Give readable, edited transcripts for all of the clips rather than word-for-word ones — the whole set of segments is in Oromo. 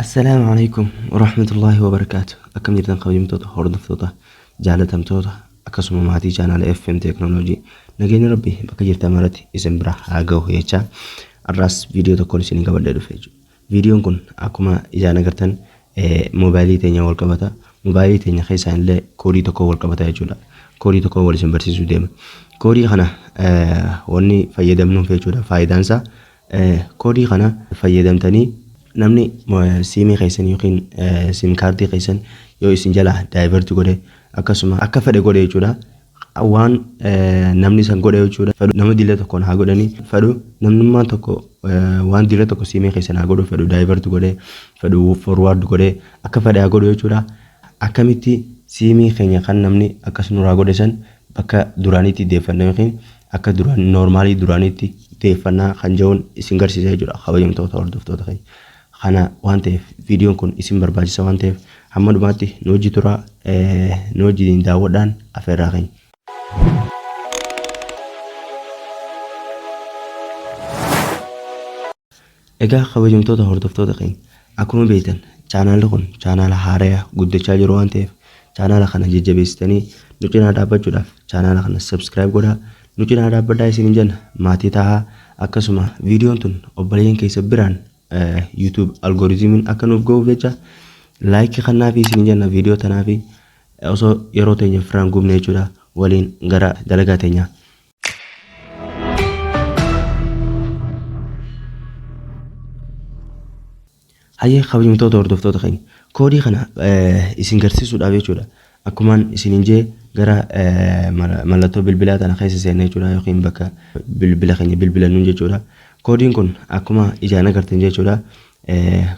Assalaamu alaikum warahmatullaahi wabarakaatu. Akkam jirtan kabajamtoota, hordoftoota, jaalatamtoota, akkasuma maatii chaanaala FM Teeknooloojii? Nageenya Rabbii bakka jirtan maratti isin bira haa gahu jechaa, har'aas viidiyoo tokkoon isin qabadhee dhufe jechuudha. Viidiyoon kun akkuma ijaan agartan moobaayilii teenya wal qabata. Moobaayilii teenya keessaan illee koodii tokko wal qabata jechuudha. Koodii tokko wal isin barsiisuu deema. Koodii kana wanni fayyadamnuuf jechuudha, faayidaan isaa koodii kana fayyadamtanii namni siimii keessan yookiin siim kaardii keessan yoo isin jalaa divert godhe, akkasuma akka fedhe godhe jechuudha. Waan namni san godhe jechuudha. Fedhu nama dila tokkoon haa godhanii, fedhu namnummaan tokko waan dila tokko siimii keessan haa godhu, fedhu divert godhe, fedhu forward godhe, akka fedhe haa godhu jechuudha. Akkamitti siimii keenya kan namni akkas nurraa godhe san bakka duraaniitti deeffanna yookiin akka duraan noormaalii duraaniitti deeffannaa kan jedhuun isin garsiisa jechuudha, kabajamtoota hordoftoota keenya. Kana waan ta'eef viidiyoon kun isin barbaachisa waan ta'eef hamma dhumaatti nu hojii turaa, nu wajjin daawwadhaan afeerraa keenya. Egaa kabajamtoota hordoftoota keenya, akkuma beektan chaanaalli kun chaanaala haaraya guddachaa jiru waan ta'eef, chaanaala kana jajjabeessitanii nu cinaa dhaabbachuudhaaf chaanaala kana subscribe godhaa, nu cinaa dhaabbadhaa isiniin jenna, maatii tahaa. Akkasuma viidiyoon tun obboleeyyan keessa biraan YouTube algoritimiin akka nuuf ga'uuf jecha like kannaafi isiniin jenna. Viidiyoo tanaafi osoo yeroo teenya firaan gubne jechuudha, waliin gara dalagaa teenyaa. Hayyee kabajamtoota hordoftoota keenya, koodii kana isin garsiisuudhaaf jechuudha. Akkumaan isiniin jee gara mallattoo bilbilaa tana keessa seenna jechuudha, yookiin bakka bilbila keenya bilbilannuun jechuudha. Koodiin kun akkuma ijaan agartan jechuudha.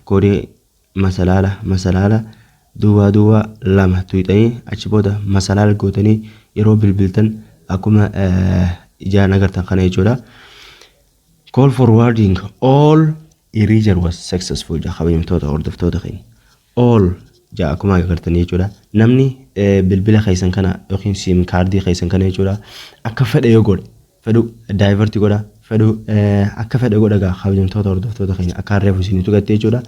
Koodii masalaala masalaala duwwaa duwwaa 2 tuqxanii achi booda masalaala gootanii yeroo bilbiltan akkuma ijaan agartan kana jechuudha. Call forwarding all erasure was successful jedha, kabajamtoota hordoftoota keenya. All jedha akkuma agartan jechuudha. Namni bilbila keessan kana yookiin siim kaardii keessan kana jechuudha, akka fedhe yoo godhe, fedhu divert godha, fedhu akka fedhe godha gaa, kabajamtoota hordoftoota keenya, akka harreefu isin tuqatte jechuudha.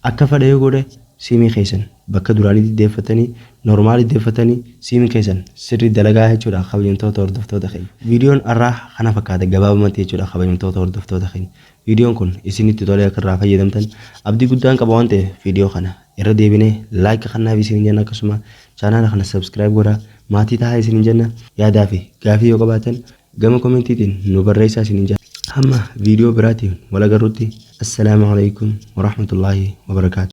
Akka fedhe yoo godhe siimii keessan bakka duraanitti deeffatanii, noormaalitti deeffatanii, siimii keessan sirrii dalagaa jechuudha, kabajamtoota hordoftoota keenya. Viidiyoon har'aa kana fakkaata gabaabumatti jechuudha, kabajamtoota hordoftoota keenya. Viidiyoon kun isinitti tolee akka irraa fayyadamtan abdii guddaan qaba waan ta'eef, viidiyoo kana irra deebinee like kannaaf isiniin jenna. Akkasuma chaanaala kana subscribe godhaa, maatii tahaa isiniin jenna. Yaadaa fi gaafii yoo qabaatan gama komentiitiin nu barreessaa isiniin jenna. Hamma viidiyoo biraatiin wal agarrutti, assalaamu alaikum warahmatullaahi wabarakaatu.